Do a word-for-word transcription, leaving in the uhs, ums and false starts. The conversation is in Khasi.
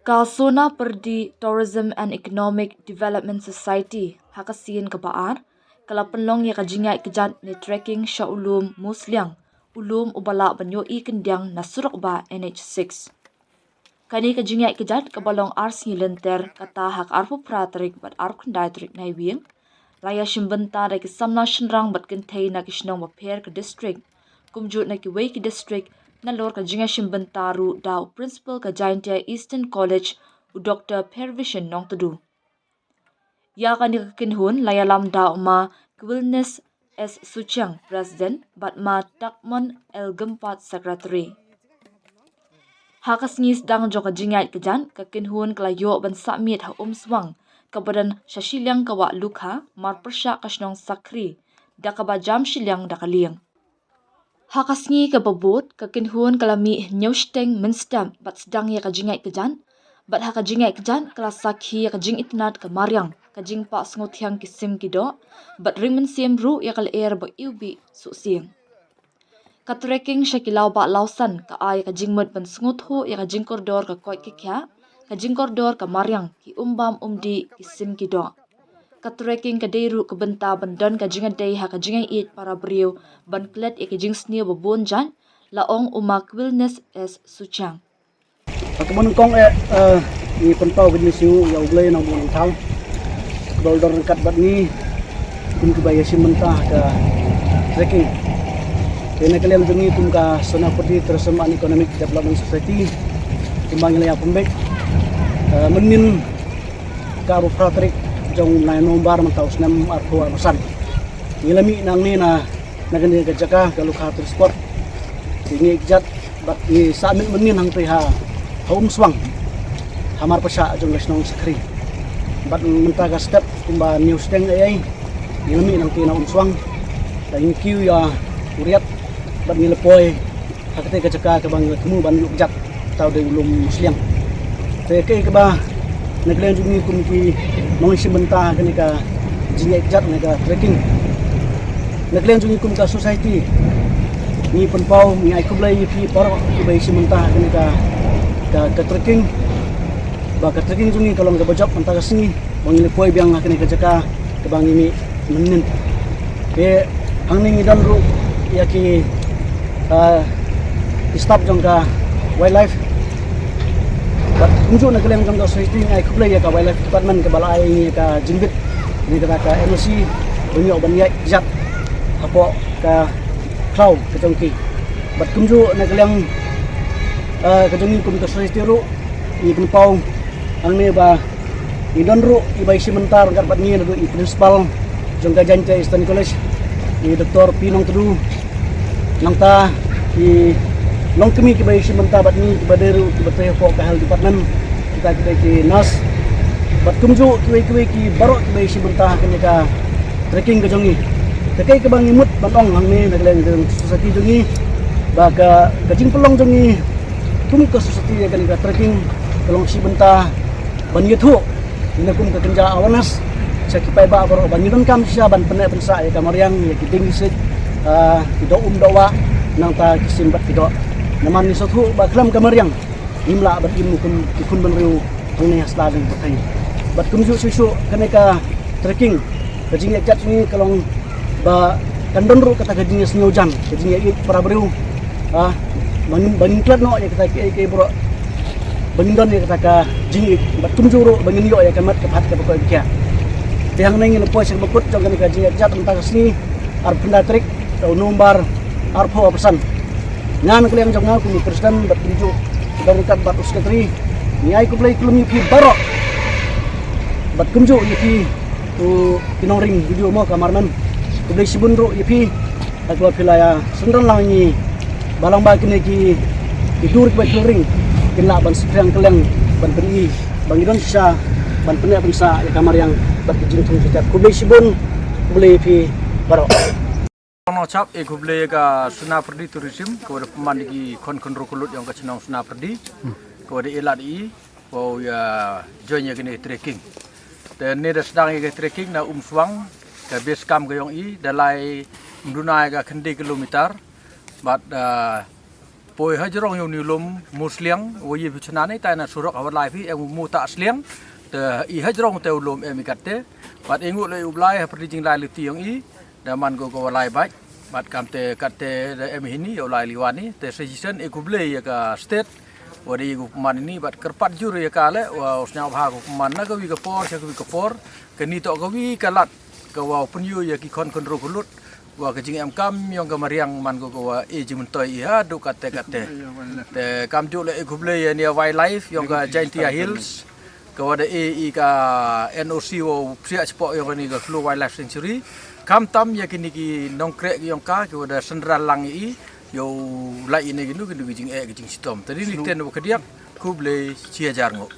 Ka Sonapyrdi Tourism and Economic Development Society ha ka sien kaba ar ka la pynlong ïa ka jingïaid kjat ne trekking sha u lum Musliang, u lum uba lah ban ïohi kyndiang na surok bah N H six. Kane ka jingïaid kjat kaba long ar sngi lynter, kata ha ka arphew phra tarik bad arphew khyndai tarik Naiwieng, la ïashim bynta da ki samla shynrang bad kynthei na ki shnong bapher ka district, kumjuh na kiwei ki district, nalor ka jingïashim bynta ruh da u principal ka Jaintia Eastern College, u Doctor Pervision Nongtdu. Ïa kane ka kynhun la ïalam da u ma Quilnes S Suchiang, President, bad ma Takmon L Gympat, Secretary. Ha ka sngi sdang jong ka jingïaid kjat, ka kynhun ka la ïoh ban sah miet ha Umswang, kaba don sha shiliang ka wah Lukha, marpyrshah ka shnong Sakhri, da kaba jam shiliang da ka lieng. Ha ka sngi kaba bud, ka kynhun ka la mih hynñiew shiteng mynstep bad sdang ïa ka jingïaid kjat, bad ha ka jingïaid kjat ka la sakhi ïa ka jingitynnad ka mariang, ka jingpah sngewthiang ki sim ki doh, bad ring mynsiem ruh ïa ka lyer ba iwbih suhsieng. Ka trekking sha ki lawbah lawsan ka ai ïa ka jingmut ban sngewthuh ïa ka jingkordor ka koit ka khiah, ka jingkordor ka mariang, ki umbam umdih, ki sim ki doh. Ka trekking ka dei ruh ka bynta ban don ka jingïadei ha ka jingïaieit para briew, ban klet ïa ka jingsniew ba bun jait, la ong u ma Quilnes S Suchiang. Ka mon kong eh, eh, ngi pynpaw ka jingsngew ïa U Blei Nongbuh Nongthaw, ba u don ryngkat bad ngi kum kiba ïashim bynta ka trekking. Te na ka liang jong ngi kum ka Sonapyrdi Tourism and Economic Development Society, kumba ngi la ïa pynbeit, eh, mynnin ka arphew phra tarik jong u bnai November mynta u snem arphew arphew san. Ngi la mih nangne na, na kane ka jaka ka Lukha Tourist Spot. Te ngi ïaid kjat bad ngi sah miet mynnin hangtei ha, ha Umswang, ha marpyrshah jong ka shnong Sakhri. Bad mynta ka step kumba hynñiew shiteng eiei ngi la mih nangtei na Umswang. Te ngi kiew ïa u riat bad ngi la poi ha katei ka jaka kaba ngi la thmu ban ïuh kjat, kata u dei u lum Musliang. Te kaei kaba na ka liang jong ngi kum ki nongïashim bynta ha kane ka jingïaid kjat ne ka trekking, na ka liang jong ngi kum ka society, ngi pynpaw, ngi ai khublei ïa phi baroh kiba ïashim bynta ha kane ka, ka, ka trekking. Ba ka trekking jong ngi ka long kaba jop mynta ka sngi, ba ngi la poi biang ha kane ka jaka kaba ngi mih mynnin. Te hangne ngi don ruh ïa ki, ah, ki staff jong ka wildlife. Bad kumjuh na ka liang jong ka society ngi ai khublei ïa ka wildlife department kaba la ai ngi ïa ka jingbit ne kata ka N O C ban ïoh ban ïaid kjat hapoh ka khlaw ka jong ki. Bad kumjuh na ka liang, ah, ka jong ngi kum ka society ruh ngi pynpaw hangne ba ngi don ruh iba ïashim bynta ryngkat bad ngi, naduh i principal jong ka Jaintia Eastern College, i Doctor P Nongtdu. Nangta ki longkmie kiba ïashim bynta bad ngi kiba dei ruh kiba trei hapoh ka health department, kita ki dei ki nurse. Bad kumjuh kiwei kiwei ki baroh kiba ïashim bynta ha kane ka trekking ka jong ngi. Te kaei kaba ngi mut ban ong hangne na ka liang jong society jong ngi, ba ka, ka jingpynlong jong ngi kum ka society ïa kane ka trekking ka long shi bynta ban ïathuh ïa kum ka kynja awareness sha ki paidbah baroh ba ngi donkam shisha ban pynneh pynsah ïa ka mariang, ïa ki dieng ki siej, ah, ki doh um doh wah, nangta ki sim bad ki doh. Namar ngi sngewthuh ba khlem ka mariang ngim lah ban im kum ki khun bynriew hangne ha sla jong ka pyrthei. Bad kumjuh shuh shuh kane ka trekking, ka jingïaid kjat jong ngi ka long ba kan don ruh kata ka jingïasngewjan, ka jingïaieit para briew. Ah, ba ngin, ba ngin klet noh ïa kata kiei kiei baroh, ba ngin don ïa kata ka jingïeit, bad kumjuh ruh ba ngin ïoh ïa ka met ka phad kaba koit ba khiah. Te hangne ngi la poi sha kaba kut jong kane ka jingïaid kjat mynta ka sngi arphew khyndai tarik u November arphew arphew san. Nga na ka liang jong nga kum u president bad kumjuh, bad ryngkat bad u secretary, ngi ai khublei kylliang ïa phi baroh. Bad kumjuh ïa phi, u, ki nongring video mo, cameraman. Khublei shibun ruh ïa phi, ha kaba phi la ïa synran lang ïa ngi ba lang ba kine ki, ki dur kiba khylring kin lah ban spriang kylleng ban pyni ba ngi don shisha ban pynneh pynsah ïa ka mariang bad ka jingthung jingtep. Khublei shibun, khublei ïa phi baroh. Nongchap, eh, khublei ïa ka Sonapyrdi Tourism, kaba da pynman da ki khun khynroo khynlut jong ka shnong Sonapyrdi, kaba da ïalad ïa i ba u ïa join ïa kane ka trekking. Te ne da sdang ïa ka trekking na Umswang, ka base camp ka jong i da lai ym duna ïa ka khyndai kilometer. Bad, ah, poi hajrong ïa u ni u lum Musliang, wa ïa phi chna ni tai na surok ha wa lai phi em u Muta Sliang. Te i hajrong te u lum em i katte. Bad i nguh leh u Blai ha pyrdi jinglai liti ïong i. Da man ko ko wa lai bad. Bad kam te katte da em hini ïa u lai liwan i. Te suggestion i khublei ïa ka state. Wa da i gu man ini bad kyrpad jur ïa ka leh wa u sñiaw bha ko man na ka wi ka por sha ka wi ka por. Ka ni to ka wi ka lat ka wa u pynïu ïa ki khon khon ru kulut. Wa ka jingem kam ïong ka mariang man ko ko wa e jingmyntoi i ha du katte katte. Te kam ju leh i khublei ïa ni wildlife ïong ka Jaintia Hills. Ka wa da e i ka N O C wa u psiak chpok ïong ka ni ka Khloo Wildlife Sanctuary. Kam tam ïa ki ni ki nongkrek ïong ka ki wa da sendral lang i ïa u lai i ni ki nu ki nu ki jing e ki jing chitom. Tadi ni ten wa kadiak khublei chi hajar nguh.